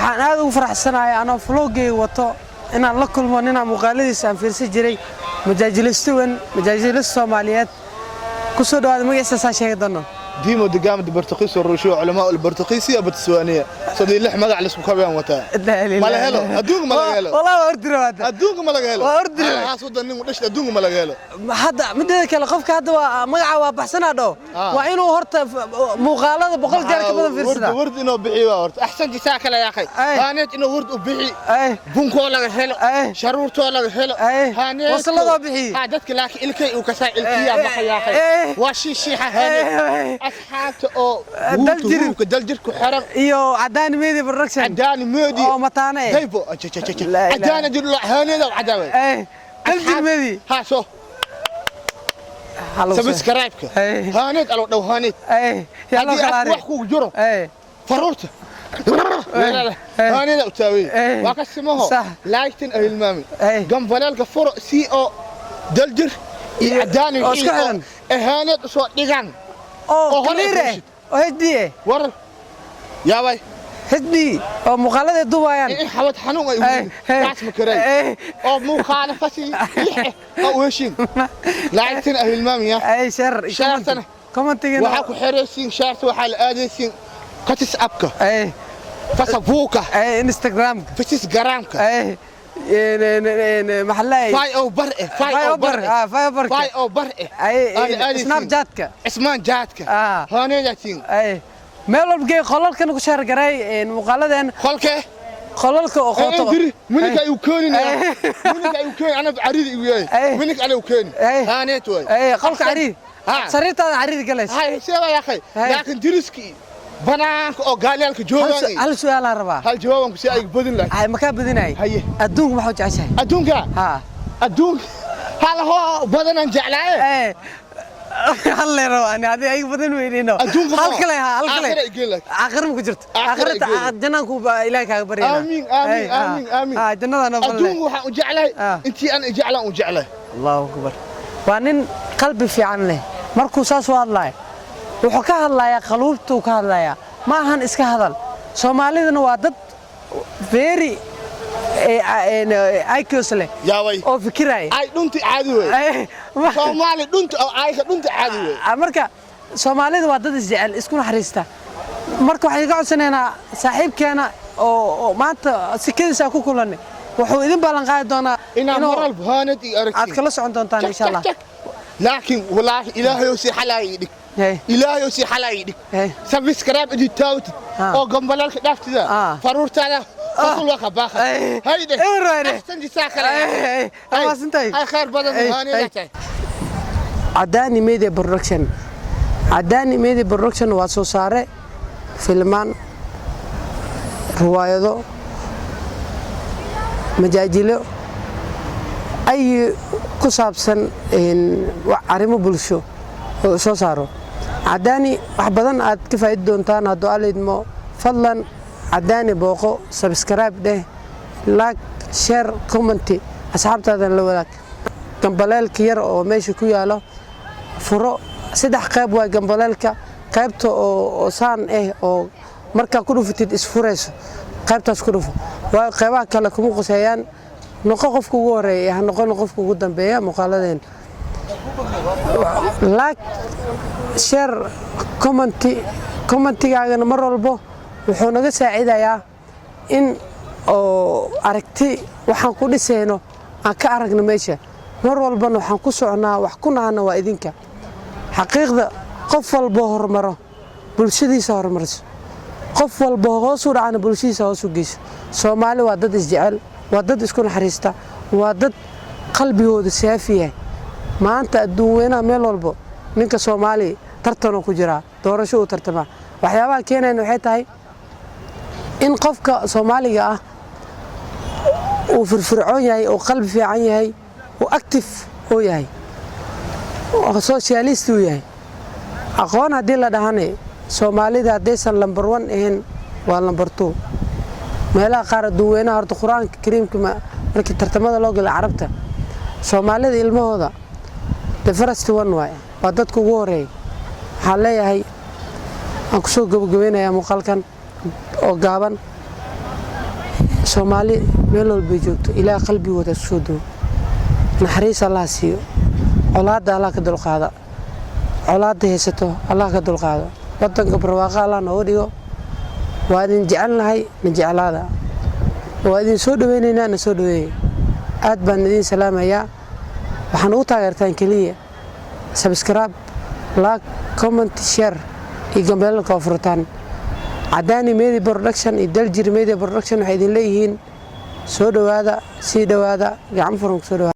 Waxaan aad ugu faraxsanahay anoo vlog-geyga wato inaan la kulmo ninaan muuqaaladiisa aan fiirsan jiray, majaajilisto weyn, majaajilista Soomaaliyeed. Ku soo dhawaada, magaciisa saa sheegi doono. ديمو دقامة البرتقيس والرشوع علماء البرتقيسية بتسوانية صدي لح مقع لسكو كبيان وتا ما له هلو أدوك ما له هلو. Wallah waa ordiri hadda. أدوك ما له هلو. Waa ordiri. حاس ودن نمو ليش أدوك ما له هلو. Hadda mideeda kale, qofka hadda waa magaca waa baxsanaa dhow, waa inuu horta muuqaalada 100 jeer ka badan fiirsadaa. ورد ورد إنه بحي ورد أحسن جساك يا أخي. هانيت إنه ورد وبحي. بنكو لغا هلو. شرورتو لغا هلو. هانيت wasalladoo bixiyey. ها dadka laakiin ilkay uu kasaa ilkiya baxa يا أخي. Waa shiishiixa هانيت asxaabta oo Daljir. Wuuka Daljirku xiran iyo Cadaani Media Production. Cadaani Media. Oo mataane eh. Daybo. La ilaha. Cadaani dil haanida cadaawe. Daljir Media. Ha soo subscribe-ka haanid alo dhow haanid. Yaa loo haddii kala af wax kugu jiro faruurta haanida u taawey waa ka simaho. Laagtan ay hilmaami gambaleelka furo si oo Daljir iyo Cadaani oo isku xiran. Haanid usoo dhigan oo oo hore clear eh fushid. Oo HD eh. War yaabay. HD oo muuqaalada duubayaan. In xawad xanuun ay taas ma karay oo mukhaalafati oo u heshiin laagtan ay hilmaamiya. Share. Share-tana. Comment-igana. Waxaa ku xeraysiin share-ta, waxaa la aadaysiin katis abka, Facebooka, Instagramka, Facebookgramka, maxaa leeyahay, fay oo bar eh, fay oo bar eh. Fiverr. Fay oo bar eh. Aan la aadaysiin. Snapchatka. Cismaan jaadka haaneedaatiin. Meel walba gey, qolalkan ku share garay muuqaaladeen. Qolkee? Qolalka oo qoto. Diri mininka ayuu keeninaya, mininka ayuu keeni, anab caridi igu yahay, mininka anigu keeni haaneet way. Qolka cariiri. Sariirtaada cariiri galaysa. Hay seeba yaa akhay, laakiin diriskii banaanka oo gaalyaalka joogaan. Hal su'aalaan rabaa. Hal jawaaban ku si ay badin lahayd. Ay makaa badinay. Haye. Adduunka maxaa u jeceshahay? Adduunka? Ha. Adduunka hal hoo badanaan jeclaaye. Hal lee rabaa ani, hadii ay badan weynino. Adduunka. Hal kale, ha, hal kale. Aakhira igeen lahayd. Aakhira ma ku jirto. Aakhira aakhira igeen. Jannaanku baa Ilaahay kaaga baryana. Aamiin, aamiin, aamiin, aamiin. Jannada noo balle. Adduunka waxaan u jeclahay intii aan jeclaan u jeclahay. Allahu akbar, waa nin qalbi fiican leh. Markuu saas u hadlayo, wuxuu ka hadlayaa qaluubtuu ka hadlayaa, ma ahan iska hadal. Soomaaliduna waa dad very IQs leh yaaway oo fikiraya. Ay dhunti caadi wey. Soomaali dhunti oo ayka dhunti caadi wey. Marka Soomaalida waa dad isjecel, isku naxariista. Marka waxaan iga codsanaynaa saaxiibkeena oo maanta sikadiisa ku kulannay, wuxuu idin ballan qaadi doonaa inaan inuu moral haanad iyo aragti aad kala socon doontaan, insha Allah. Laakiin wallaahi Ilaahayow si xalaa ii dhig. Ilaahayow si xalaa ii dhig. Subscribe idii taawtid oo gambalaalka dhaaftida faruurtaada fasul waa ka baaqa hayde. Ewer waane. Axsan jisaa kale. Hey, maasantahay. Hay khayr badan. Haanida tahay. Cadaani Media Production. Cadaani Media Production waa soo saare filmaan, riwaayado, majaajilo ay ku saabsan arrimo bulsho oo soo saaro. Cadaani wax badan aad ka faa'idi doontaan hadduu Alla idmo. Fadlan Cadaani booqo, subscribe dheh, like, share, comment, asxaabtaadan la wadaag. Gambaleelka yar oo meesha ku yaalo furo. Saddex qayb waa gambaleelka. Qaybta oo saan ah oo markaa ku dhufatid isfurayso, qaybtaas ku dhufo, waayo qaybaha kale kuma quseeyaan. Noqo qofka ugu horeeya, ha noqon qofka ugu dambeeya muuqaaladeen. Like, share, comment. Comment-igaagana mar walbo wuxuu naga saacidayaa in oo aragti waxaan ku dhisayno aan ka aragno meesha. Mar walbana waxaan ku socnaa wax ku nahana waa idinka. Xaqiiqda, qof walbo horumaro bulshadiisa horumariso, qof walbo hoos u dhacana bulshadiisa hoos u geyso. Soomaali waa dad isjecel, waa dad isku naxariista, waa dad qalbigooda saafi yahay. Maanta adduun weynaha meel walbo ninka Soomaali tartanuu ku jiraa, doorasho uu tartamaa. Waxyaabaha keenayna waxay tahay in qofka Soomaaliga ah uu firfircoon yahay, uu qalbi fiican yahay, uu active uu yahay, socialist uu yahay. Aqoon haddii la dhahane, Soomaalida haddaysan number one ahayn, waa number two meelaha qaar adduun weynaha. Horta Qur-aanka Kariimka markii tartamada loo galay Carabta, Soomaalida ilmahooda the first one waaye, waa dadka ugu horeeya. Waxaan leeyahay, aan kusoo gabagabeynayaa muuqaalkan oo gaaban. Soomaali meel walbay joogto, Ilaah qalbigooda isku soo duwo, naxariis Allah siiyo, colaadda Allah ka dulqaada, colaadda haysato Allah ka dulqaado, wadanka barwaaqo Allah nooga dhigo. Waa idin jecelnahay, na jeclaada. Waa idin soo dhaweynaynaa, na soo dhaweeyay. Aad baan idin salaamayaa. Waxaan ugu taageertaan keliya subscribe, like, comment, share iyo gambaleelka oo furtaan. Cadaani Media Production iyo Daljir Media Production waxay idin leeyihiin soo dhowaada, sii dhowaada, gacmo furan ku soo dhowaada.